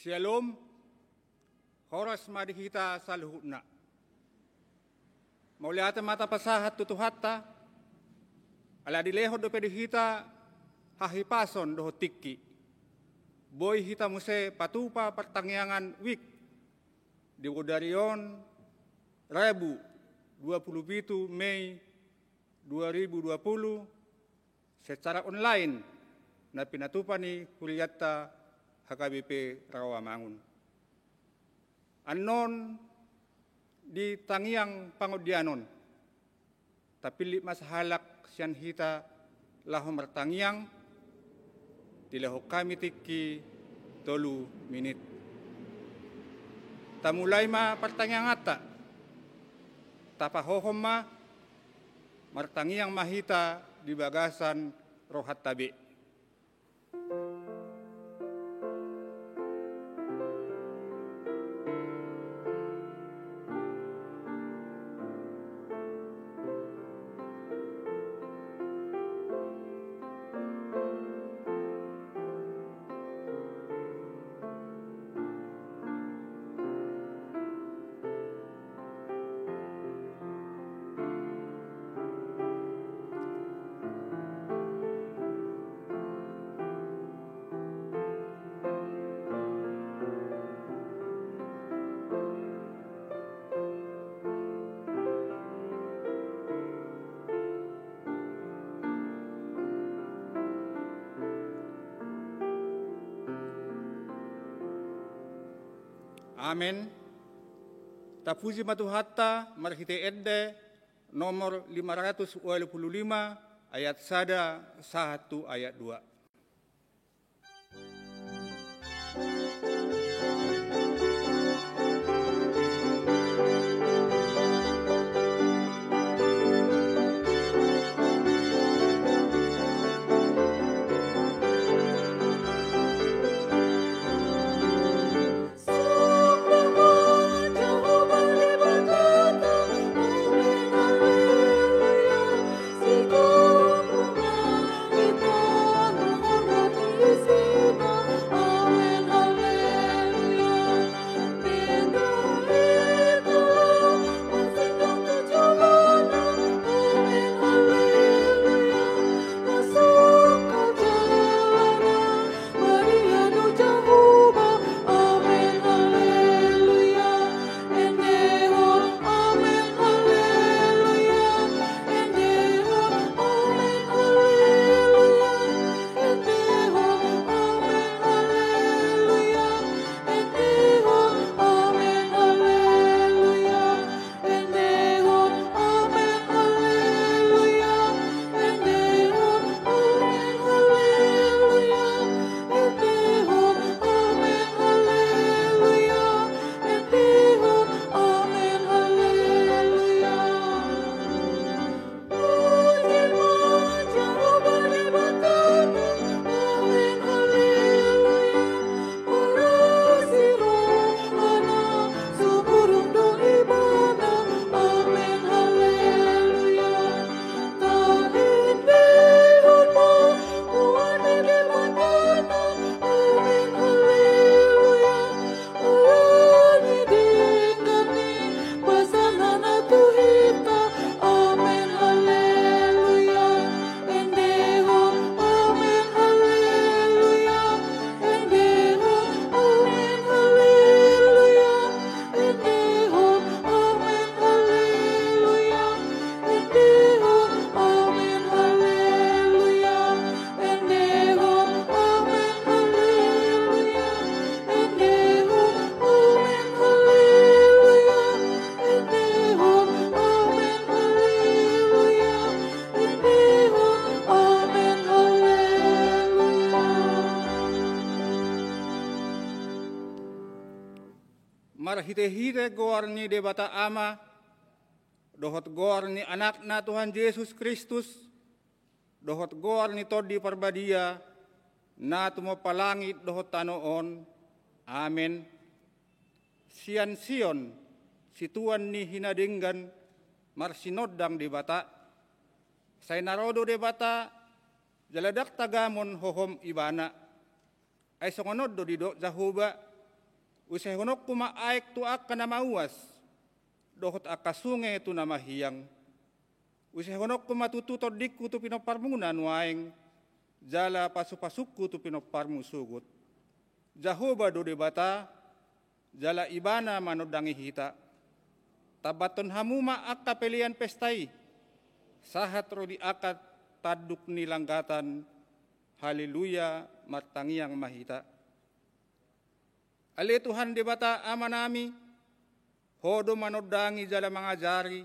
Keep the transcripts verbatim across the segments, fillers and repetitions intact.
Syalom. Horas ma di hita saluhutna. Mauliate ma tapasahat tu Tuhanta, ala dilehon dope di hita hahipason dohot tingki. Boi hita muse patupa partangiangan wijk di bodari on, Rabu dua pulu pitu Mei dua ribu dua pulu, secara online na pinatupa ni hurianta H K B P Rawamangun. Annon di tangiang pangondian on, tapillit ma sahalak sian hita laho martangiang, dilehon hami tingki tolu minit. Tamulai ma partangianganta, tapahohom ma, martangiang ma hita di bagasan rohanta be. Amen. Tapuji ma Tuhanta marhite ende nomor lima ratus ualu pulu lima, ayat sada sahat tu ayat dua. Marhitehite goar ni Debata Ama, dohot goar ni Anakna Tuhan Jesus Kristus, dohot goar ni Tondi Parbadia, na tumompa langit dohot tano on. Amen. Sian Sion, situan ni hinadenggan, marsinondang Debata. Sai na ro do Debata, jala ndang tagamon hohom Ibana. Ai songon on do didok Jahowa, Usehononku ma aek tu angka na mauas, dohot angka sunge tu na mahiang. Usehononku ma tutu tondingku tu pinomparmuna nuaeng, jala pasupasungku tu pinomparmu sogot. Jahowa do Debata, jala Ibana manondangi hita. Tambathon hamu ma angka pelean pesta i, sahat ro di angka tanduk ni langgatan. Haleluya, martangiang ma hita. Ale Tuhan Debata Amanami, Ho do manondangi jala mangajari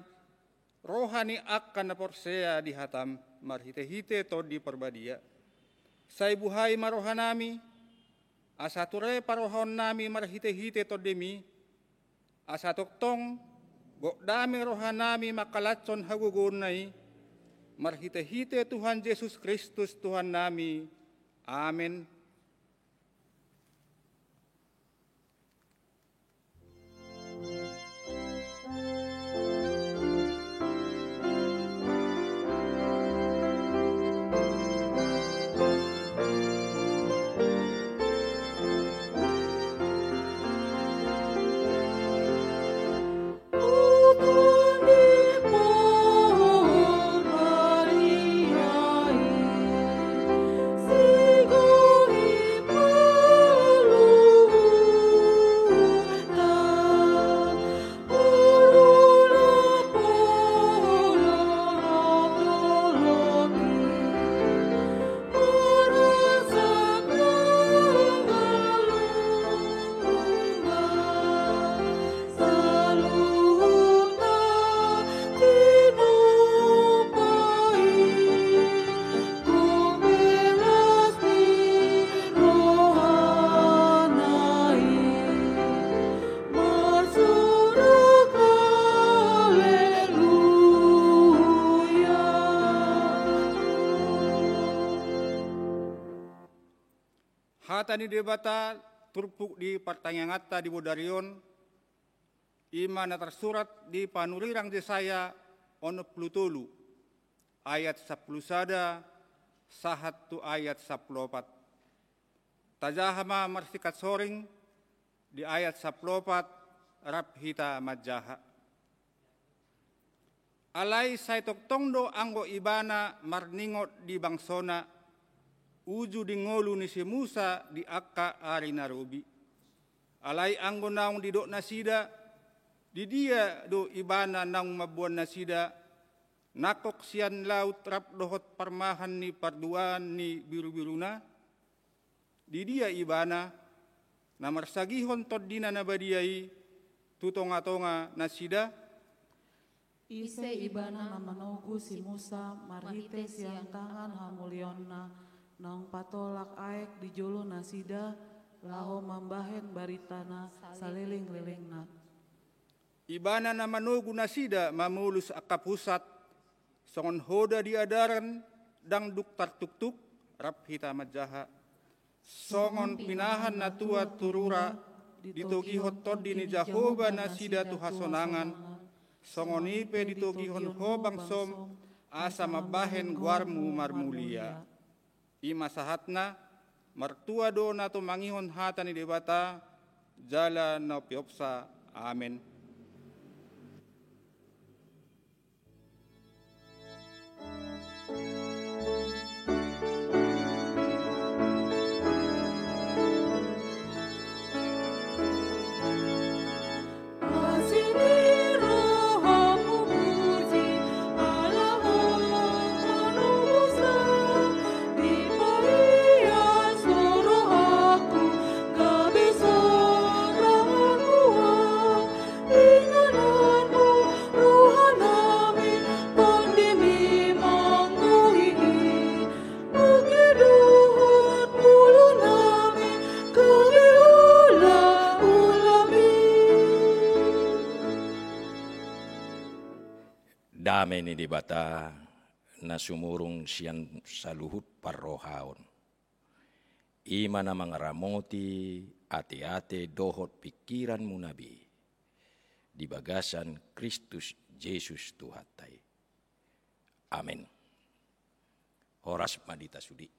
roha ni angka na porsea di hatam marhitehite Tondi Parbadia. Sai buhai ma rohanami, asa ture parohaonnami marhitehite Tondimi, asa tongtong gok dame rohanami mangkalashon hagogoonna i, marhitehite Tuhan Jesus Kristus Tuhannami. Amen. Hata ni Debata turpuk di partangianganta di bodari on, i ma na tarsurat di panurirang Jesaya onom pulu tolu, ayat sampulu sada sahat tu ayat sampulu opat. Tajaha ma marsingkat soring di ayat sampulu opat rap hita manjaha. Alai sai tongtong do anggo Ibana marningot di bangsona, uju di ngolu ni si Musa di angka ari na robi. Alai anggo naung didok nasida, di dia do Ibana naung mamboan nasida, nangkok sian laut rap dohot parmahan ni parduaan ni birubiruna? Di dia Ibana, na marsagihon Tondina na badia i tu tongatonga nasida? Ise Ibana na manogu si Musa marhite sian tangan hamuliaonna, naung patolak aek di jolo nasida, laho mambahen baritana salelenglelengna? Ibana na manogu nasida mamolus angka pusat, songon hoda di adaran, ndang dung tartuktuk, rap hita manjaha. Songon pinahan na tuat tu rura, ditogihon Tondi ni Jahowa nasida tu hasonangan, songon i pe ditogihon ho bangsom, asa mambahen goarmu marmulia. I ma sahatna. Martua do na tumangihon hata ni Debata, jala na umpeopsa. Amen. Dame ni Debata, na sumurung sian saluhut parrohaon, i ma na mangaramoti ateate dohot pingkiranmuna be, di bagasan Kristus Jesus Tuhanta i. Amen. Horas ma di hita sude.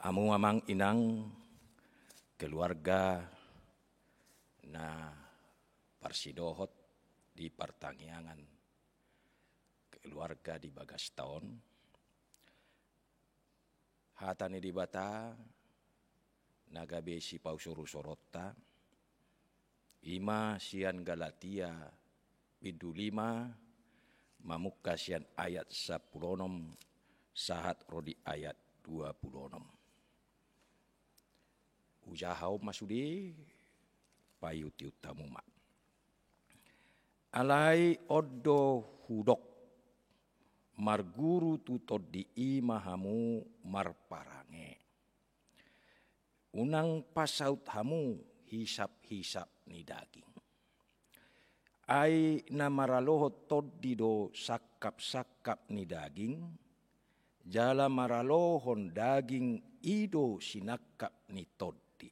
Hamu amang inang, keluarga, Na parsidohot di partangiangan keluarga di bagasta on, hata ni Debata na gabe sipausur-usuronta, i ma sian Galatia bindu lima, mamungka sian ayat sampulu onom sahat ro di ayat dua pulu onom. Hujaha on ma sude, paihut-ihut hamu ma. Alai on do hudok, marguru tu Tondi i ma hamu marparange. Unang pasaut hamu hisap-hisap ni daging. Ai na maralohon Tondi do sangkap-sangkap ni daging, jala maralohon daging i do sinangkap ni Tondi.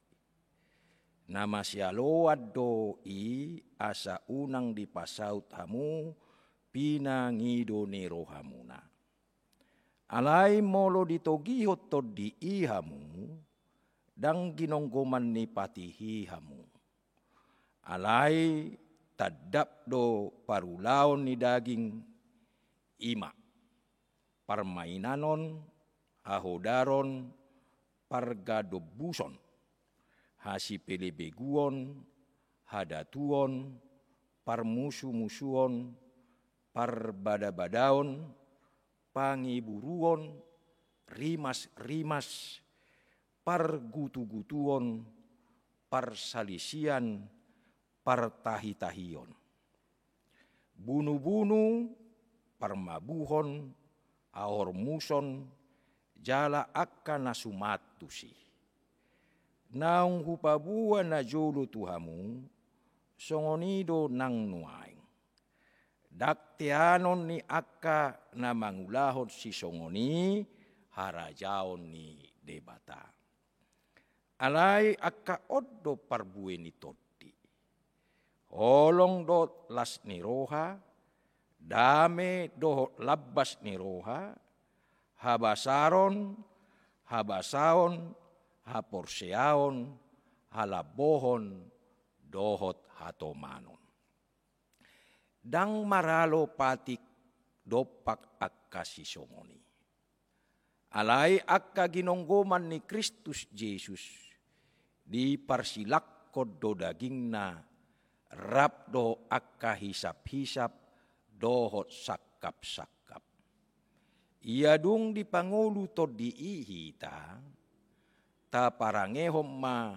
Na masialoan do i asa unang dipasaut hamu pinangido ni rohamuna. Alai molo ditogihon Tondi i hamu, ndang ginonggoman ni patih i hamu. Alai tandap do parulaon ni daging, i ma parmainanon, hahodaron, pargadombuson, hasipelebeguon, hadatuon, parmusumusuon, parbadabadaon, pangiburuon, rimasrimas, pargutugutuon, parsalisian, partahitahion, bunubunu, parmabuhon, hahormuson, jala angka na suman tusi. Naung hupaboa najolo tu hamu, songon i do nang nuaeng. Ndang teanon ni angka na mangulahon sisongon i harajaon ni Debata. Alai angka on do parbue ni Tondi: holong dohot las ni roha, dame dohot lambas ni roha, habasaron, habasaon, haporseaon, halambohon, dohot hatomanon. Ndang maralo patik dompak angka sisongon i. Alai angka ginonggoman ni Kristus Jesus, diparsilangkon do dagingna, rap dohot angka hisap-hisap dohot sangkap-sangkap. Ia dung dipangolu Tondi i hita, taparangehon ma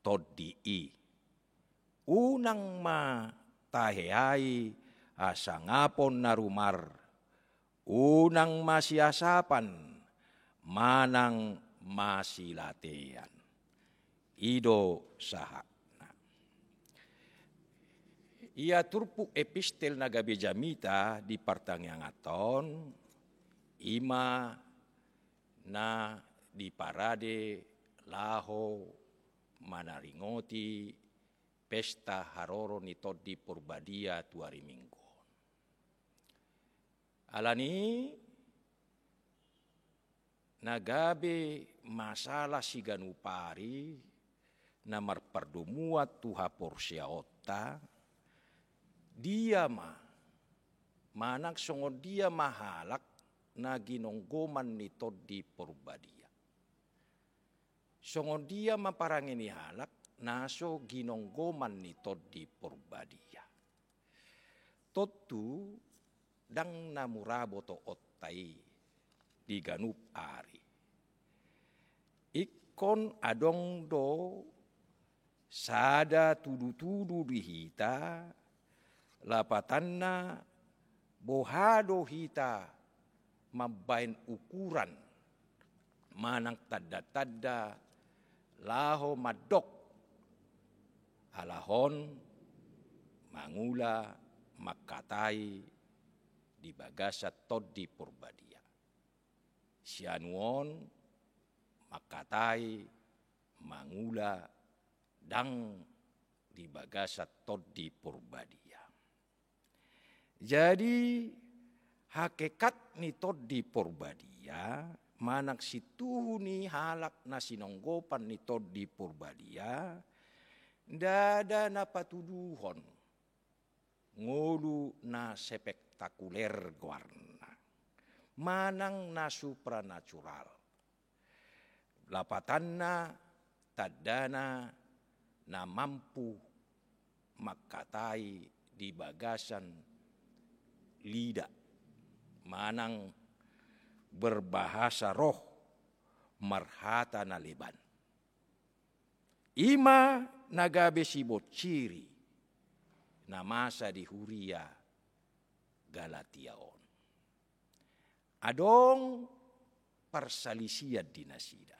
Tondi i. Unang ma taheai hasangapon na rumar, unang masiasapan manang masilatean. I do sahatna. Ia turpuk epistel na gabe jamita di partangianganta on, i ma na diparade laho manaringoti pesta haroro ni Tondi Porbadia tu ari Minggu on. Alani na gabe masalah siganup ari na marpardomuan tu haporseaonta, dia ma, manang songon dia ma halak na ginonggoman ni Tondi Porbadia. Songon dia ma parange ni halak na so ginonggoman ni Tondi Porbadia. Tontu ndang na mura botoonta i di ganup ari. Ingkon adong do sada tudutudu di hita, lapatanna boha do hita mambaen ukuran manang tandatanda laho mandok halak on mangula mangkatai di bagasan Tondi Porbadia. Sianuon mangkatai mangula ndang di bagasan Tondi Porbadia. Jadi, hakikat ni Tondi Porbadia, manang situhu ni halak na sinonggopan ni Tondi Porbadia, Ndada na patuduhon ngolu na spektakuler goarna manang na supranatural. Lapatanna, tandana na mampu mangkatai di bagasan lidah manang berbahasa roh marhata na leban. I ma na gabe sibonciri na masa di huria Galatia on. Adong parsalisian di nasida.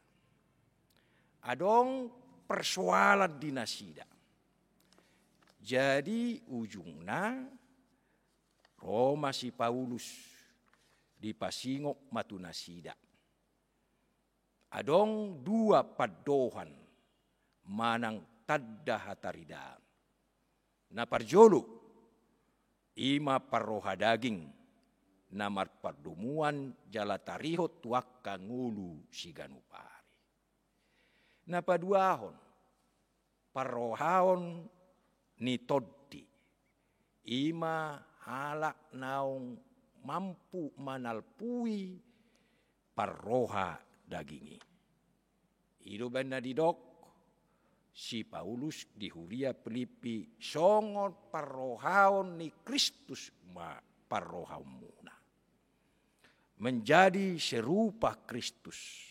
Adong persoalan di nasida. Jadi ujungna ro ma si Paulus, dipasingot ma tu nasida. Adong dua pandohan manang tanda hataridaan. Na parjolo, i ma parroha daging na marpardomuan jala tarihot tu angka ngolu siganup ari. Na paduahon, parrohaon ni tondi, i ma halak naung mampu manalpui parroha daging i. I do umbahen na didok si Paulus di huria Pilippi, songon parrohaon ni Kristus ma parrohaonmuna. Menjadi serupa Kristus.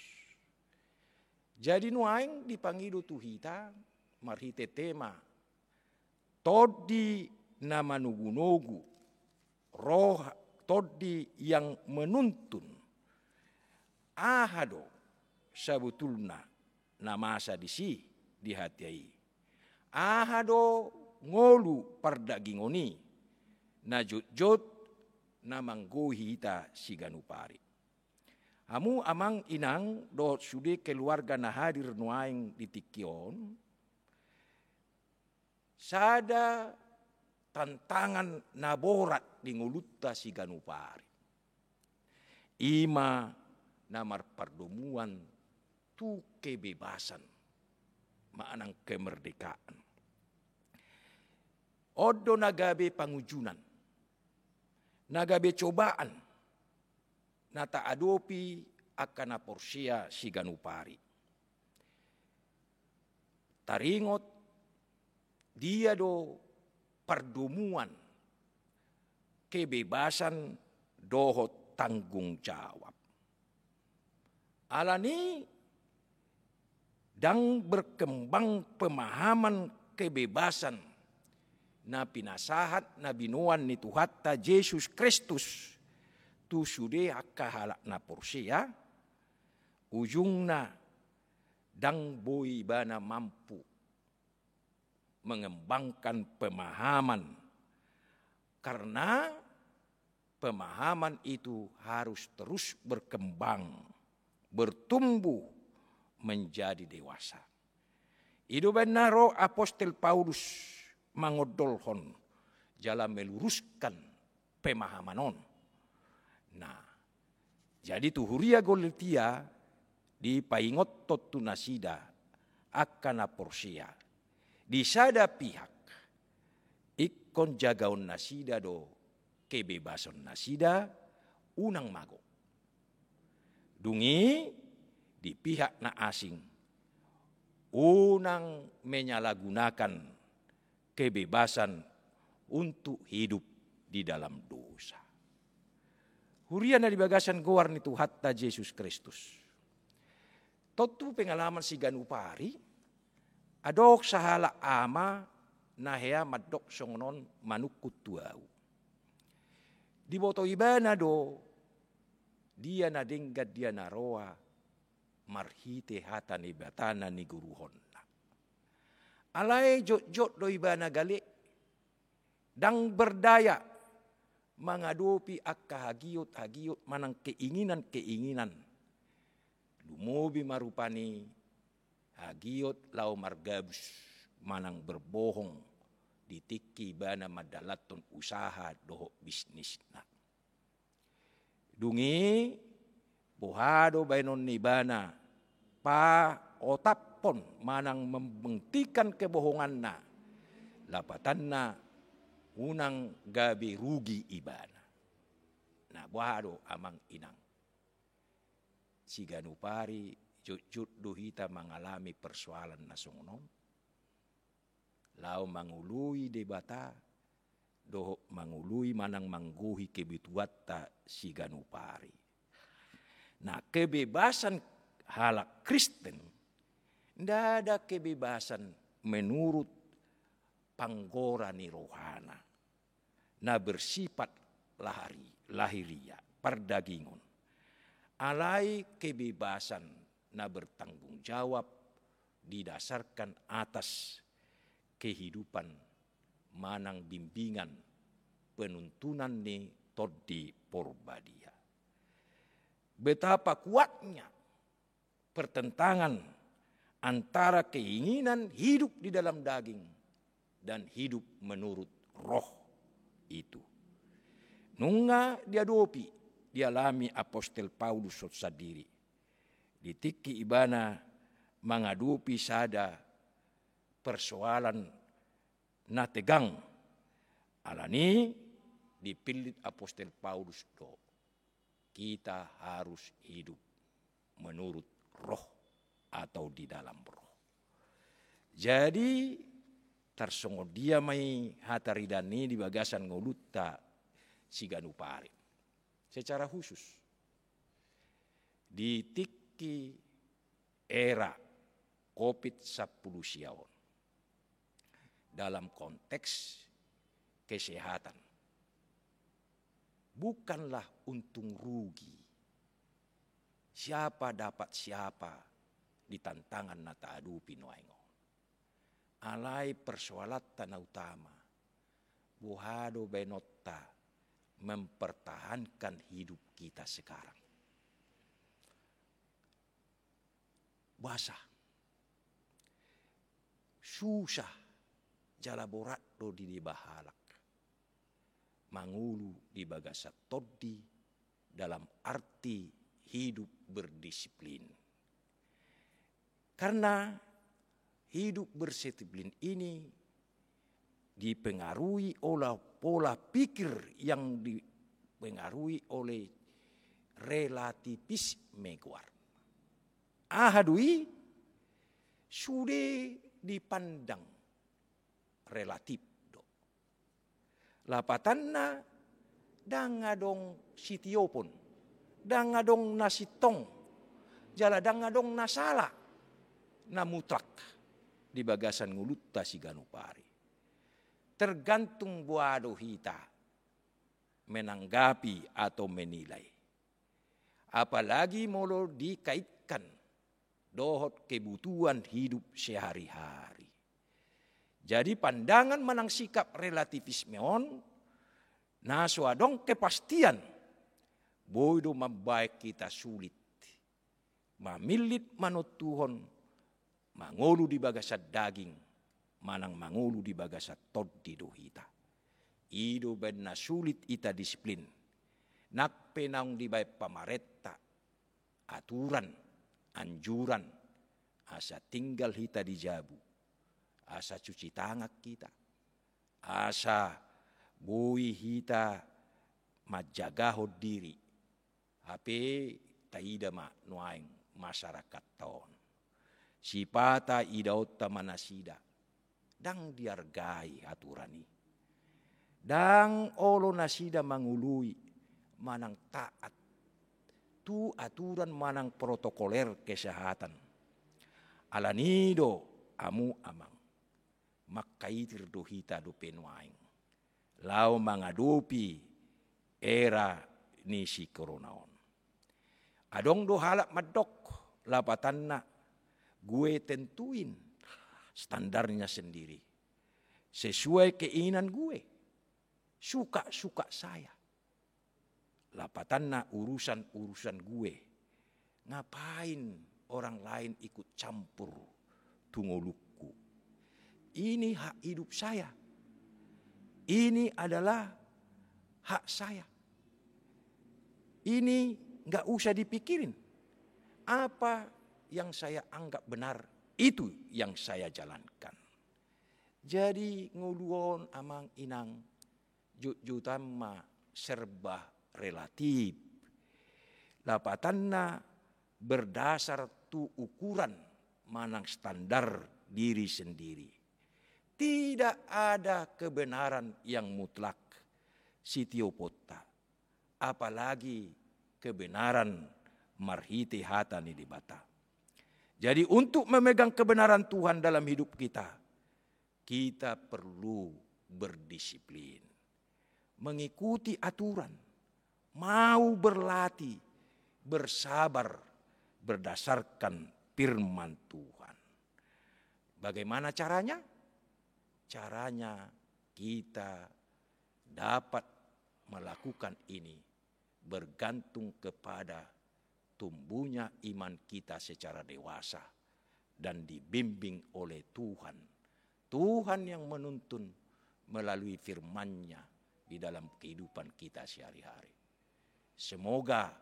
Jadi nuaeng dipangido tu hita marhite tema tondi na manogunogu, roh, tondi yang menuntun. Aha do sabotulna na masa disi di hatiha i? Aha do ngolu pardagingon i na jotjot na manggohi hita siganup ari? Hamu amang inang dohot sude keluarga na hadir nuaeng di tingki on, sada tantangan na borat di ngolunta siganup ari, i ma na marpardomuan tu kebebasan manang kemerdekaan. On do na gabe pangunjunan, na gabe cobaan na taadopi angka na porsea siganup ari. Taringot dia do pardomuan kebebasan dohot tanggung jawab. Alani ndang berkembang pemahaman kebebasan na pinasahat na binoan ni Tuhanta Jesus Kristus tu sude angka halak na porsea, ujungna ndang boi ibana mampu mengembangkan pemahaman, karena pemahaman itu harus terus berkembang, bertumbuh menjadi dewasa. I do umbahen na ro Apostel Paulus mangondolhon jala meluruskan pemahaman on. Nah, jadi tu huria Galatia dipaingothon tu nasida angka na porsea. Di sada pihak, ingkon jagaon nasida do kebebasan nasida, unang mago. Dung i di pihak na asing, unang menyalahgunakan kebebasan untuk hidup di dalam dosa. Huria na di bagasan goar ni Tuhanta Jesus Kristus. Tontu pengalaman siganup ari, adong sahalak ama na hea mandok songon on manungkun tu ahu. Diboto ibana do dia na denggan dia na roa marhite hata ni Debata na niguruhonna. Alai jotjot do ibana gale, ndang berdaya mangadopi angka hagiot-hagiot manang keinginan-keinginan. Lumobi ma rupani hagiot laho margabus manang berbohong di tingki ibana mandalanhon usaha dohot bisnisna. Dung i, boha do baenon ni ibana, pa otaphon manang membuktikan kebohonganna, lapatanna unang gabe rugi ibana. Nah, boha do amang inang? Siganup ari jotjot do hita mangalami persoalan na songon on. Laho mangoloi Debata, dohot mangoloi manang manggohi kebutuhanta siganup ari. Nah, kebebasan halak Kristen, nda ada kebebasan menurut panggora ni rohana, na bersifat lahari-, lahiriah, pardagingon. Alai kebebasan na bertanggung jawab didasarkan atas kehidupan manang bimbingan penuntunan ni Tondi Porbadia. Betapa kuatnya pertentangan antara keinginan hidup di dalam daging dan hidup menurut roh itu. Nunga diadopi, dialami apostel Paulus sandiri. Di tingki ibana mangadopi sada persoalan na tegang, alani dipillit apostel Paulus do, kita harus hidup menurut roh atau di dalam roh. Jadi, tarsongon dia ma i hataridaan i di bagasan ngolunta siganup ari. Secara khusus, di tingki era covid sampulu sia on, dalam konteks kesehatan, bukanlah untung rugi, siapa dapat siapa di tantangan na taadopi nuaeng on. Alai persoalanta na utama, boha do baenonta mempertahankan hidup kita sekarang. Boasa? Susah jala borat do dideba halak mangolu di bagasan tondi dalam arti hidup berdisiplin. Karena hidup berdisiplin ini dipengaruhi oleh pola pikir yang dipengaruhi oleh relativisme goarna. Aha do i? Sude dipandang relatif do. Lapatanna, ndang adong sitiopon, ndang adong na sintong, jala ndang adong na sala, na mutlak di bagasan ngolunta siganup ari. Tergantung boha do hita menanggapi atau menilai. Apalagi molo dikaitkan dohot kebutuhan hidup sehari-hari. Jadi pandangan manang sikap relativisme on, na so adong kepastian, boi do mambaen hita sulit mamillit manontuhon mangolu di bagasan daging manang mangolu di bagasan tondi do hita. I do baen na sulit hita disiplin. Nang pe naung dibaen pamarenta aturan, anjuran, asa tinggal hita di jabu, asa cuci tangan hita, asa boi hita manjagahon diri. Hape taida ma nuaeng masyarakatta on. Sipata idaonta ma nasida, ndang diargai aturan i. Ndang olo nasida mangoloi manang taat tu aturan manang protokoler kesehatan. Alani do, hamu amang, mangkaitir do hita dope nuaeng laho mangadopi era ni si corona on. Adong do halak mandok, lapatanna, gue tentuin standarnya sendiri sesuai keinginan gue, suka-suka saya. Lapatanna, urusan-urusan gue. Ngapain orang lain ikut campur tu ngolungku? Ini hak hidup saya. Ini adalah hak saya. Ini nggak usah dipikirin. Apa yang saya anggap benar, itu yang saya jalankan. Jadi ngolu on, amang inang, jotjotan ma serba relatif. Lapatanna berdasar tu ukuran manang standar diri sendiri. Tidak ada kebenaran yang mutlak sitioponta, apalagi kebenaran marhite hata ni Debata. Jadi untuk memegang kebenaran Tuhan dalam hidup kita, kita perlu berdisiplin, mengikuti aturan, mau berlatih, bersabar berdasarkan firman Tuhan. Bagaimana caranya? Caranya kita dapat melakukan ini bergantung kepada tumbuhnya iman kita secara dewasa dan dibimbing oleh Tuhan. Tuhan yang menuntun melalui firman-Nya di dalam kehidupan kita sehari-hari. Semoga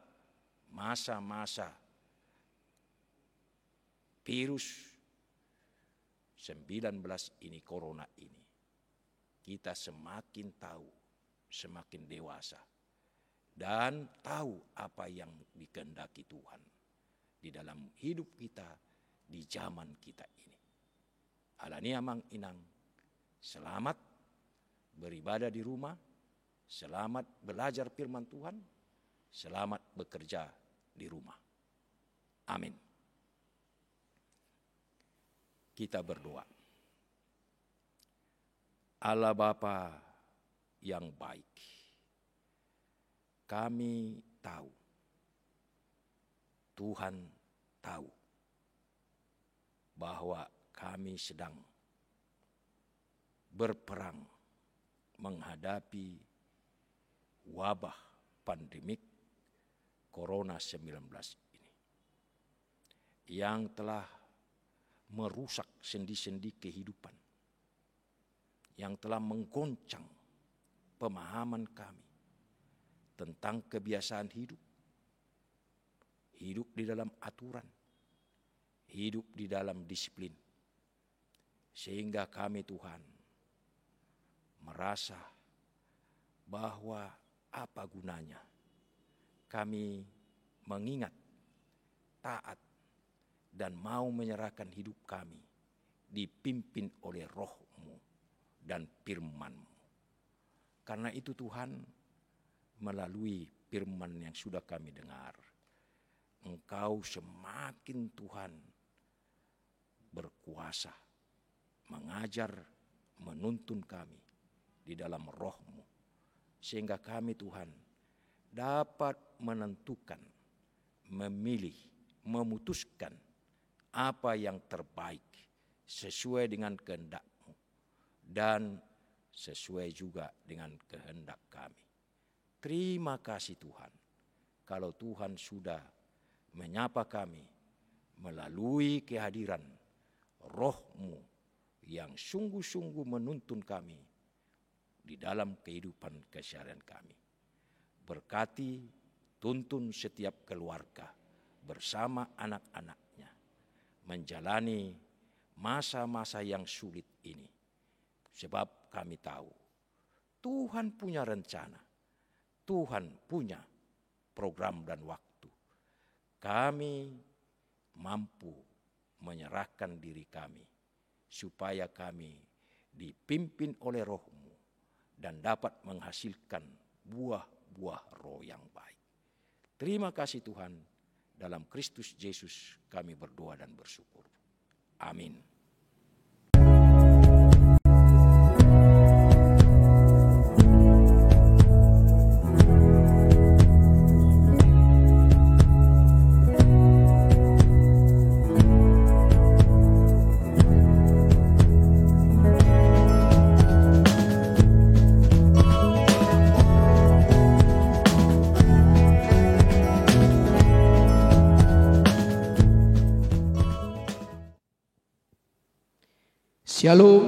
masa-masa virus sembilan belas ini, corona ini, kita semakin tahu, semakin dewasa, dan tahu apa yang dikehendaki Tuhan di dalam hidup kita di zaman kita ini. Alani, amang inang, selamat beribadah di rumah, selamat belajar firman Tuhan, selamat bekerja di rumah. Amin. Kita berdoa. Allah Bapa yang baik, kami tahu, Tuhan tahu bahwa kami sedang berperang menghadapi wabah pandemik Corona sembilan belas ini, yang telah merusak sendi-sendi kehidupan, yang telah menggoncang pemahaman kami tentang kebiasaan hidup, hidup di dalam aturan, hidup di dalam disiplin. Sehingga kami, Tuhan, merasa bahwa apa gunanya kami mengingat, taat, dan mau menyerahkan hidup kami dipimpin oleh Roh-Mu dan firman-Mu. Karena itu, Tuhan, melalui firman yang sudah kami dengar, Engkau semakin, Tuhan, berkuasa, mengajar, menuntun kami di dalam Roh-Mu, sehingga kami, Tuhan, dapat menentukan, memilih, memutuskan apa yang terbaik sesuai dengan kehendak-Mu dan sesuai juga dengan kehendak kami. Terima kasih, Tuhan, kalau Tuhan sudah menyapa kami melalui kehadiran Roh-Mu yang sungguh-sungguh menuntun kami di dalam kehidupan keseharian kami. Berkati, tuntun setiap keluarga bersama anak-anaknya menjalani masa-masa yang sulit ini. Sebab kami tahu Tuhan punya rencana, Tuhan punya program dan waktu. Kami mampu menyerahkan diri kami, supaya kami dipimpin oleh Roh-Mu dan dapat menghasilkan buah-buah Roh yang baik. Terima kasih, Tuhan, dalam Kristus Yesus kami berdoa dan bersyukur. Amin. Shalom.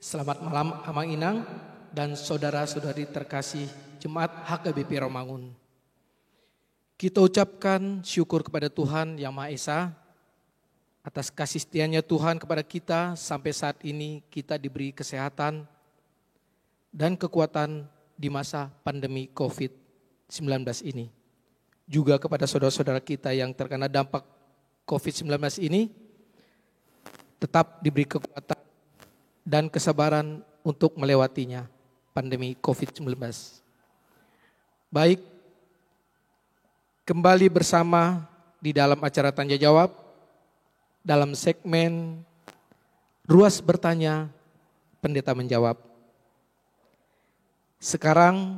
Selamat malam, Amang Inang dan saudara-saudari terkasih Jemaat H K B P Romangun. Kita ucapkan syukur kepada Tuhan Yang Maha Esa atas kasih setianya Tuhan kepada kita sampai saat ini kita diberi kesehatan dan kekuatan di masa pandemi covid sembilan belas ini. Juga kepada saudara-saudara kita yang terkena dampak covid sembilan belas ini, tetap diberi kekuatan dan kesabaran untuk melewatinya, pandemi covid sembilan belas. Baik, kembali bersama di dalam acara tanya jawab dalam segmen Ruas Bertanya, Pendeta Menjawab. Sekarang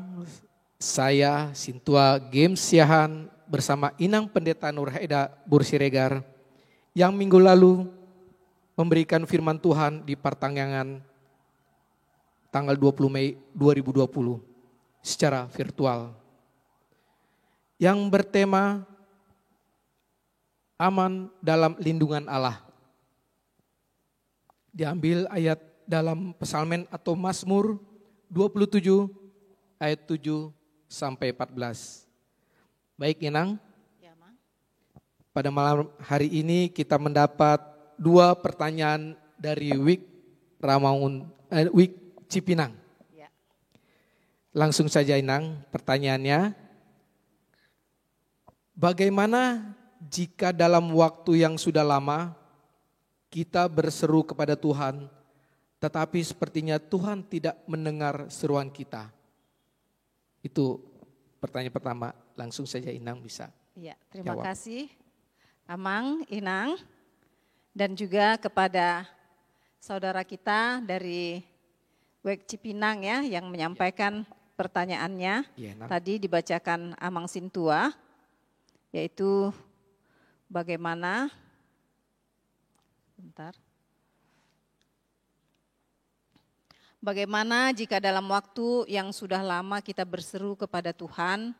saya, Sintua Gem Siahaan, bersama Inang Pendeta Nurhaida Bursiregar yang minggu lalu memberikan firman Tuhan di partangiangan tanggal dua puluh Mei dua ribu dua puluh secara virtual, yang bertema Aman dalam Lindungan Allah. Diambil ayat dalam Psalmen atau Mazmur dua puluh tujuh ayat tujuh sampai empat belas. Baik, Inang. Ya, Mang. Pada malam hari ini kita mendapat dua pertanyaan dari Wik Ramangun, eh, Wik Cipinang. Ya. Langsung saja, Inang, pertanyaannya. Bagaimana jika dalam waktu yang sudah lama kita berseru kepada Tuhan, tetapi sepertinya Tuhan tidak mendengar seruan kita? Itu pertanyaan pertama. Langsung saja Inang bisa. Iya, terima jawab. Kasih, Amang, Inang, dan juga kepada saudara kita dari Wek Cipinang, ya, yang menyampaikan pertanyaannya. Iya, Nang. Tadi dibacakan Amang Sintua, yaitu bagaimana, bentar. Bagaimana jika dalam waktu yang sudah lama kita berseru kepada Tuhan,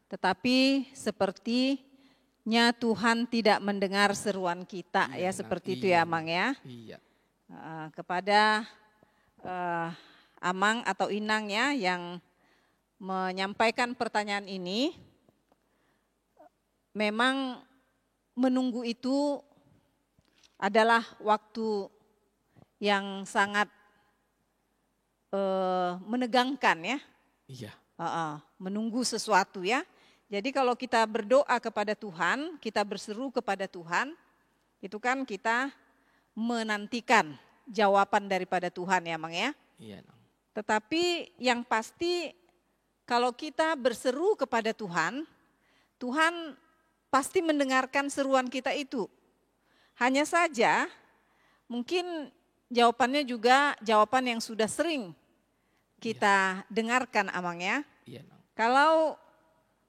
tetapi sepertinya Tuhan tidak mendengar seruan kita, iya, ya, Nang, seperti itu, iya, ya, Amang, ya. Iya. Eh, kepada, eh, Amang atau Inang, ya, yang menyampaikan pertanyaan ini, memang menunggu itu adalah waktu yang sangat, eh, menegangkan, ya. Iya. Heeh, menunggu sesuatu, ya. Jadi kalau kita berdoa kepada Tuhan, kita berseru kepada Tuhan, itu kan kita menantikan jawaban daripada Tuhan, ya, Mang, ya. Iya, Nang. Tetapi yang pasti, kalau kita berseru kepada Tuhan, Tuhan pasti mendengarkan seruan kita itu. Hanya saja, mungkin jawabannya juga jawaban yang sudah sering kita, iya, dengarkan, Amang, ya. Iya, Nang. Kalau,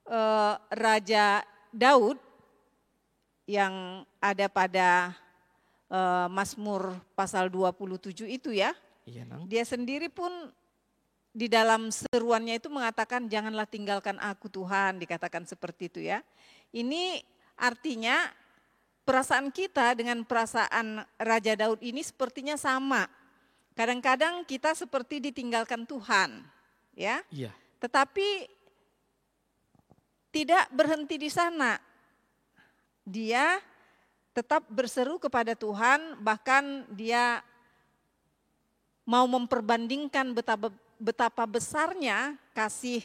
eh, Raja Daud yang ada pada, eh, Mazmur pasal dua puluh tujuh itu, ya. Iya, Nang. Dia sendiri pun di dalam seruannya itu mengatakan, "Janganlah tinggalkan aku, Tuhan," dikatakan seperti itu, ya. Ini artinya perasaan kita dengan perasaan Raja Daud ini sepertinya sama. Kadang-kadang kita seperti ditinggalkan Tuhan, ya. Iya. Tetapi tidak berhenti di sana. Dia tetap berseru kepada Tuhan, bahkan dia mau memperbandingkan betapa, betapa besarnya kasih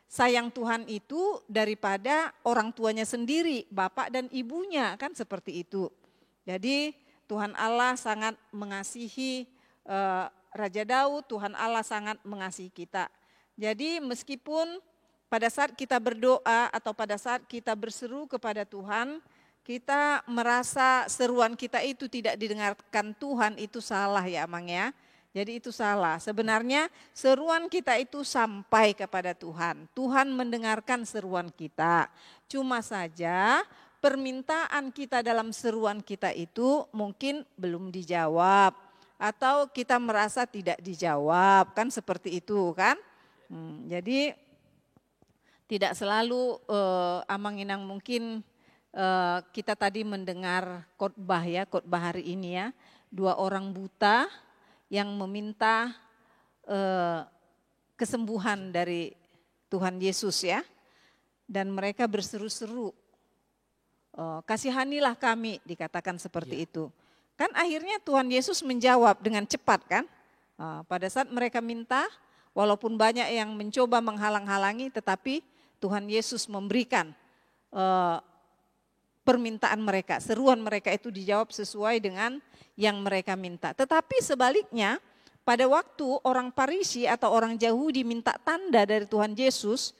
sayang Tuhan itu daripada orang tuanya sendiri, bapak dan ibunya, kan seperti itu. Jadi, Tuhan Allah sangat mengasihi, eh, Raja Daud, Tuhan Allah sangat mengasihi kita. Jadi, meskipun pada saat kita berdoa atau pada saat kita berseru kepada Tuhan, kita merasa seruan kita itu tidak didengarkan Tuhan, itu salah, ya, Amang, ya. Jadi, itu salah. Sebenarnya seruan kita itu sampai kepada Tuhan. Tuhan mendengarkan seruan kita. Cuma saja permintaan kita dalam seruan kita itu mungkin belum dijawab. Atau kita merasa tidak dijawab, kan seperti itu, kan? Hmm, jadi tidak selalu, eh, Amang Inang, mungkin, eh, kita tadi mendengar khotbah, ya, khotbah hari ini, ya, dua orang buta yang meminta, eh, kesembuhan dari Tuhan Yesus, ya. Dan mereka berseru-seru, "Eh, kasihanilah kami," dikatakan seperti itu. Kan akhirnya Tuhan Yesus menjawab dengan cepat, kan? Eh, pada saat mereka minta, walaupun banyak yang mencoba menghalang-halangi, tetapi Tuhan Yesus memberikan, eh, permintaan mereka, seruan mereka itu dijawab sesuai dengan yang mereka minta. Tetapi sebaliknya, pada waktu orang Parisi atau orang Yahudi minta tanda dari Tuhan Yesus,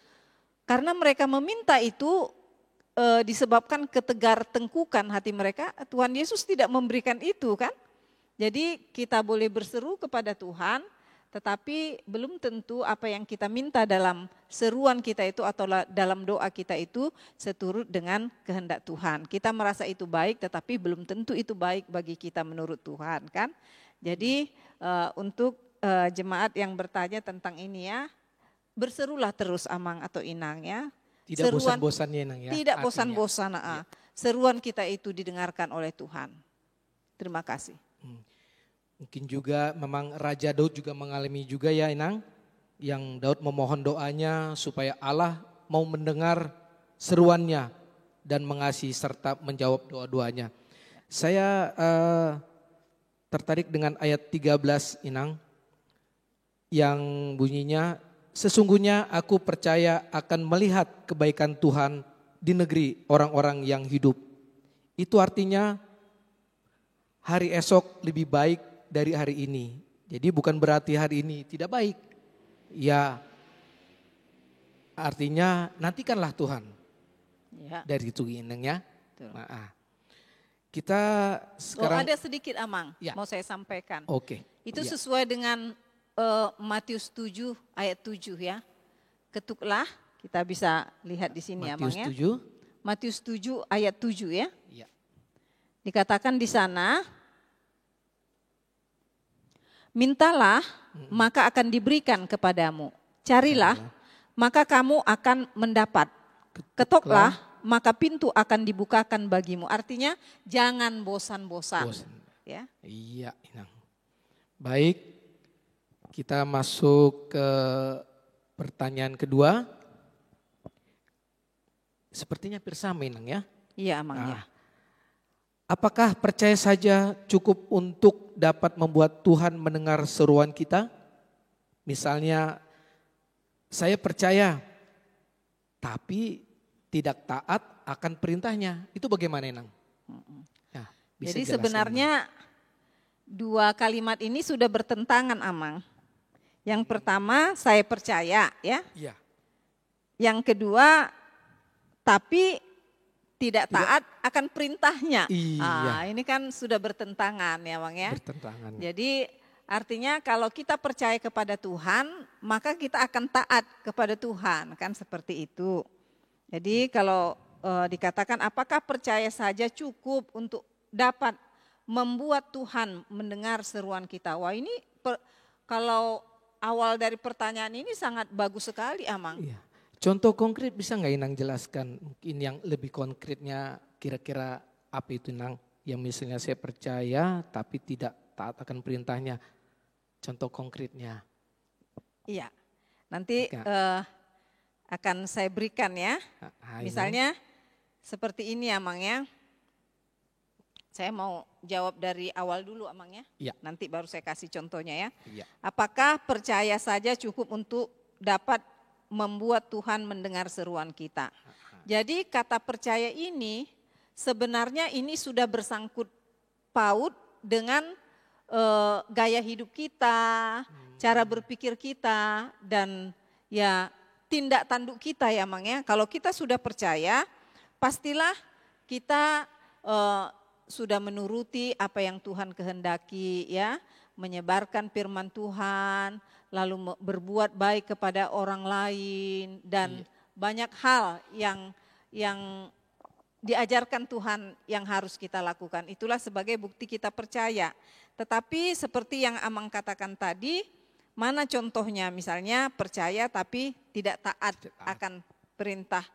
karena mereka meminta itu, eh, disebabkan ketegartengkukan hati mereka, Tuhan Yesus tidak memberikan itu, kan? Jadi kita boleh berseru kepada Tuhan, tetapi belum tentu apa yang kita minta dalam seruan kita itu atau la-, dalam doa kita itu seturut dengan kehendak Tuhan. Kita merasa itu baik, tetapi belum tentu itu baik bagi kita menurut Tuhan, kan? Jadi, eh, untuk, eh, jemaat yang bertanya tentang ini, ya, berserulah terus, Amang atau Inang, ya. Tidak bosan-bosannya, Inang, ya, tidak artinya. Bosan-bosan, ah. Iya. Seruan kita itu didengarkan oleh Tuhan. Terima kasih. Hmm. Mungkin juga memang Raja Daud juga mengalami juga, ya, Inang, yang Daud memohon doanya supaya Allah mau mendengar seruannya dan mengasihi serta menjawab doa-doanya. Saya, eh, tertarik dengan ayat tiga belas, Inang, yang bunyinya, "Sesungguhnya aku percaya akan melihat kebaikan Tuhan di negeri orang-orang yang hidup." Itu artinya hari esok lebih baik dari hari ini. Jadi bukan berarti hari ini tidak baik. Ya, artinya nantikanlah Tuhan. Ya. Dari itu, Inang, ya. Betul. Nah, ah. Kita sekarang, oh, ada sedikit, Amang, ya, mau saya sampaikan. Oke. Itu, ya, sesuai dengan, eh, Matius tujuh ayat tujuh, ya. Ketuklah, kita bisa lihat di sini, Amang, ya. Matius tujuh. Matius tujuh ayat tujuh, ya. Ya. Dikatakan di sana, "Mintalah, mm-mm, maka akan diberikan kepadamu. Carilah, carilah, maka kamu akan mendapat. Ketuklah, ketuklah, maka pintu akan dibukakan bagimu." Artinya, jangan bosan-bosan. Bosan. Ya. Iya, Inang. Baik, kita masuk ke pertanyaan kedua. Sepertinya hampir sama, Inang, ya? Iya, Amang, ah, ya. Apakah percaya saja cukup untuk dapat membuat Tuhan mendengar seruan kita? Misalnya, saya percaya, tapi tidak taat akan perintahnya. Itu bagaimana, Inang? Mm-mm. Nah, bisa jelaskan, Inang. Jadi sebenarnya dua kalimat ini sudah bertentangan, Amang. Yang pertama, saya percaya, ya. Iya. Yang kedua, tapi tidak, tidak taat akan perintahnya. Iya. Ah, ini kan sudah bertentangan, ya, Amang, ya. Bertentangan. Jadi, artinya kalau kita percaya kepada Tuhan, maka kita akan taat kepada Tuhan, kan seperti itu. Jadi, kalau, eh, dikatakan, apakah percaya saja cukup untuk dapat membuat Tuhan mendengar seruan kita? Wah, ini per-, kalau awal dari pertanyaan ini sangat bagus sekali, Amang. Iya. Contoh konkret bisa nggak Inang jelaskan mungkin yang lebih konkretnya kira-kira apa itu, Inang? Yang misalnya saya percaya tapi tidak taat akan perintahnya. Contoh konkretnya. Iya. Nanti, ya, eh, akan saya berikan, ya. Ha, ha, Inang. Misalnya seperti ini, Amang, ya. Saya mau jawab dari awal dulu, Amang, ya. Iya. Nanti baru saya kasih contohnya, ya. Iya. Apakah percaya saja cukup untuk dapat membuat Tuhan mendengar seruan kita? Ha, ha. Jadi, kata percaya ini sebenarnya ini sudah bersangkut paut dengan, eh, gaya hidup kita, hmm, cara berpikir kita, dan, ya, tindak tanduk kita, ya, Amang, ya. Kalau kita sudah percaya, pastilah kita, eh, sudah menuruti apa yang Tuhan kehendaki, ya, menyebarkan firman Tuhan, lalu me-, berbuat baik kepada orang lain, dan, iya, banyak hal yang, yang diajarkan Tuhan yang harus kita lakukan. Itulah sebagai bukti kita percaya. Tetapi seperti yang Amang katakan tadi, mana contohnya? Misalnya percaya tapi tidak taat, tidak taat, akan perintah,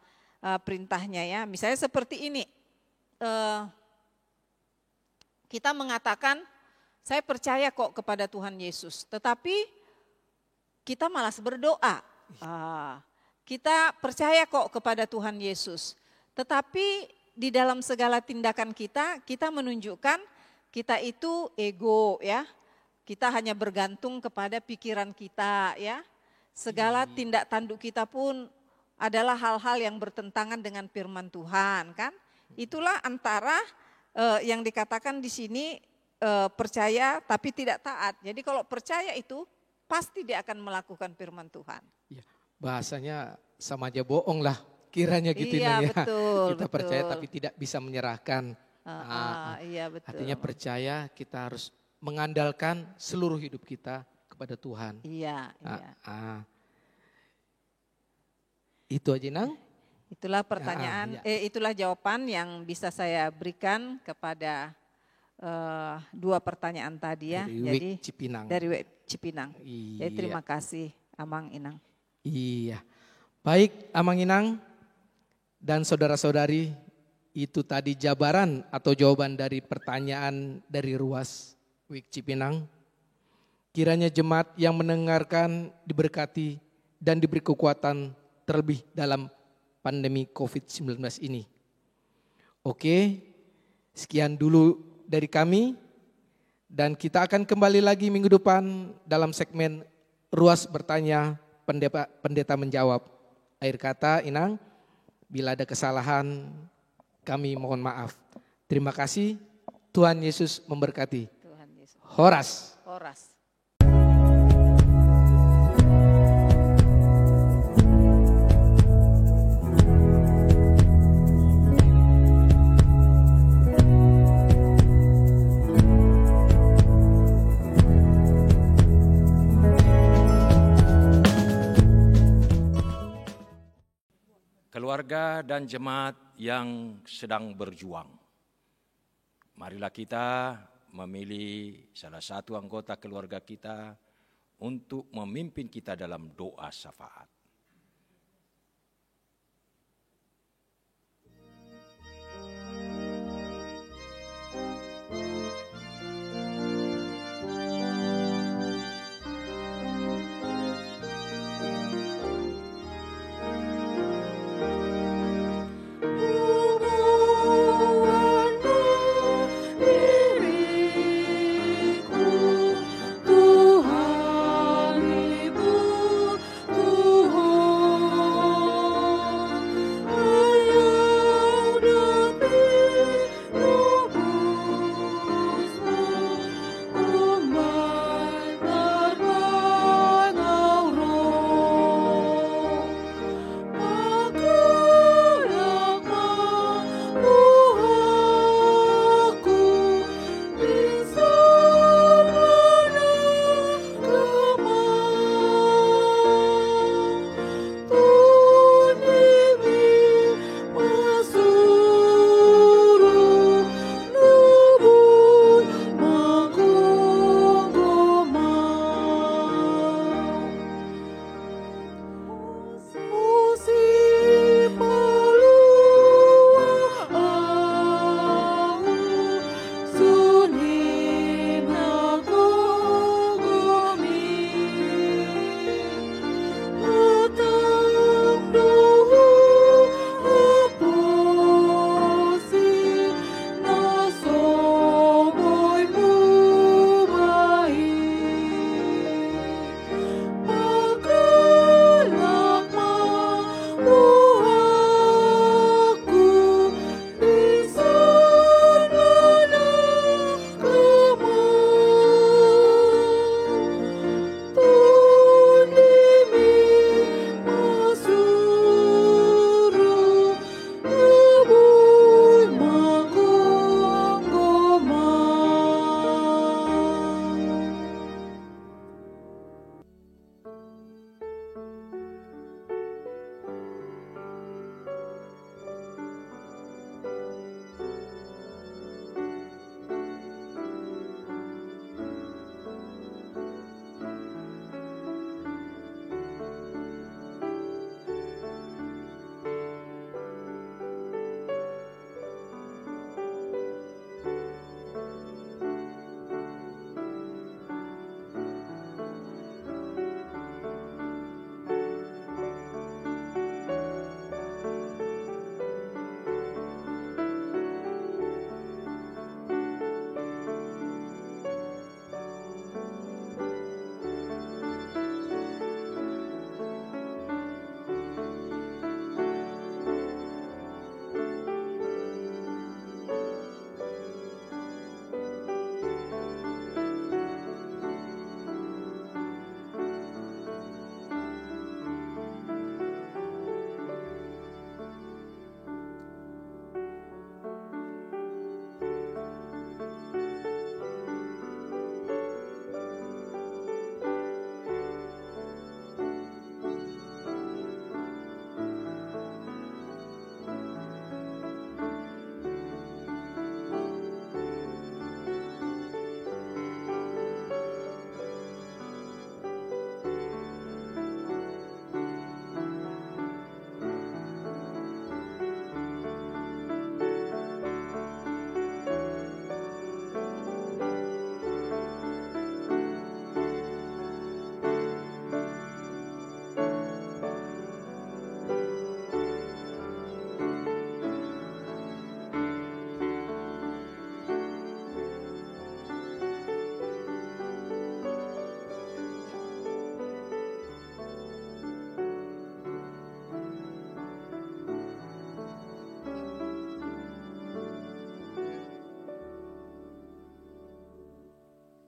eh, perintahnya, ya. Misalnya seperti ini, eh, kita mengatakan, "Saya percaya kok kepada Tuhan Yesus." Tetapi kita malas berdoa. Iya. Ah, Kita percaya kok kepada Tuhan Yesus. Tetapi di dalam segala tindakan kita, kita menunjukkan kita itu ego, ya. Kita hanya bergantung kepada pikiran kita, ya. Segala tindak tanduk kita pun adalah hal-hal yang bertentangan dengan firman Tuhan, kan? Itulah antara, eh, yang dikatakan di sini, eh, percaya tapi tidak taat. Jadi kalau percaya itu pasti dia akan melakukan firman Tuhan. Ya, bahasanya sama aja bohong lah, kiranya gitu, Inang, ya. Iya, betul, betul. Kita percaya tapi tidak bisa menyerahkan. Ah, ah, iya, betul. Artinya percaya kita harus mengandalkan seluruh hidup kita kepada Tuhan. Iya, iya. Ah, ah. Itu aja, Inang. Itulah pertanyaan, eh, itulah jawaban yang bisa saya berikan kepada, eh, dua pertanyaan tadi, ya. Dari Wik Cipinang. Jadi, dari Wik Cipinang. Iya. Jadi, terima kasih, Amang, Inang. Iya. Baik, Amang, Inang, dan saudara-saudari, itu tadi jabaran atau jawaban dari pertanyaan dari Ruas Wik Cipinang. Kiranya jemaat yang mendengarkan diberkati dan diberi kekuatan, terlebih dalam pandemi covid sembilan belas ini. Oke, sekian dulu dari kami, dan kita akan kembali lagi minggu depan dalam segmen Ruas Bertanya, Pendeta, Pendeta Menjawab. Akhir kata, Inang, bila ada kesalahan, kami mohon maaf. Terima kasih, Tuhan Yesus memberkati. Tuhan Yesus. Horas. Horas. Keluarga dan jemaat yang sedang berjuang. Marilah kita memilih salah satu anggota keluarga kita untuk memimpin kita dalam doa syafaat.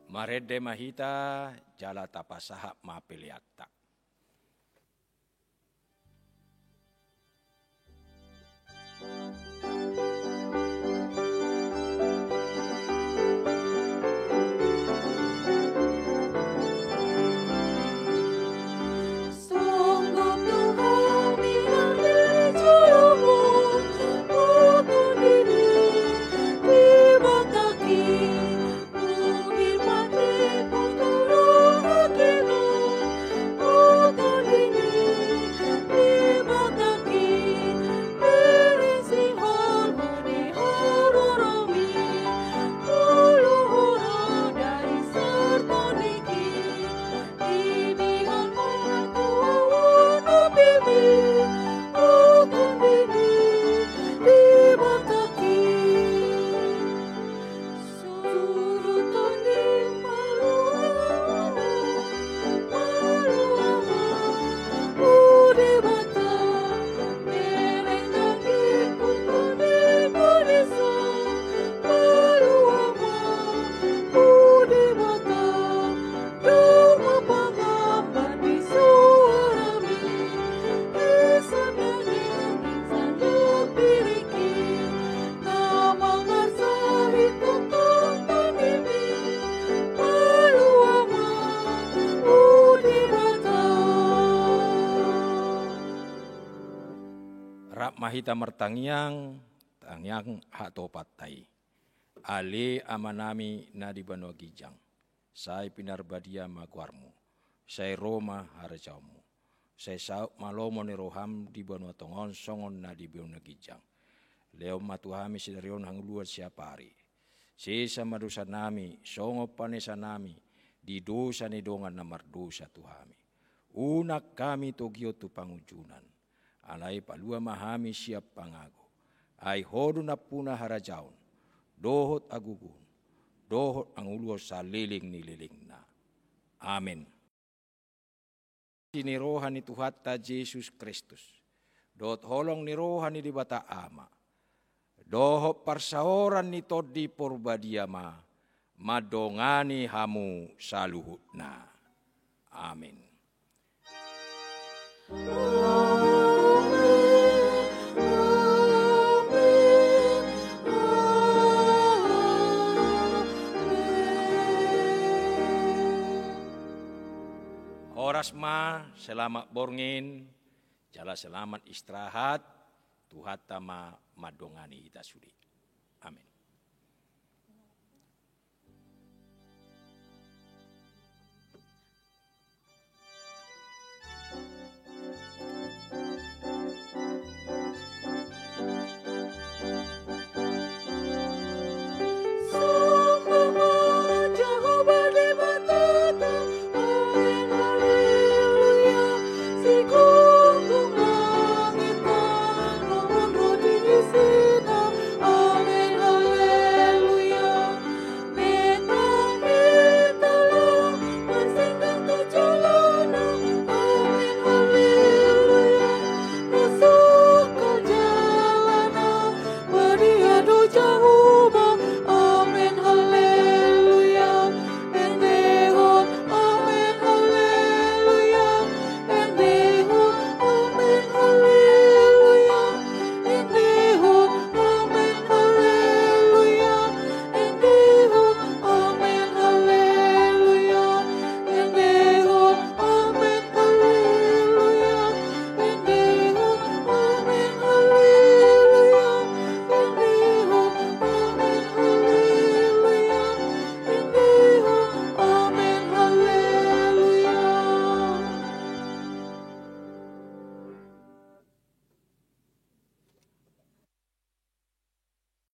Marende ma hita, jala tapasahat ma peleanta. Rap ma hita martangiang, tangiang hatopanta i. Ale Amanami na di banua ginjang, sai pinarbadia ma goarmu, sai ro ma harajaonmu, sai saut ma lomo ni roham di banua tonga on songon na di banua ginjang. Lehon ma tu hami sadari on hangoluan siapari. Sesa ma dosanami, songon panesanami di dosa ni dongan na mardosa tu hami. Unang hami togihon tu pangunjunan. Alai palua ma hami sian pangago. Ai ho do nampuna harajaon, dohot hagogoon, dohot hangoluan saleleng ni lelengna. Amen. Asi ni roha ni Tuhanta Jesus Kristus, dohot holong ni roha ni Debata Ama, dohot parsaoran ni Tondi Porbadia ma mandongani hamu saluhutna. Amen. Horas ma, selamat borngin, jala selamat istirahat, Tuhanta ma mandongani hita sude.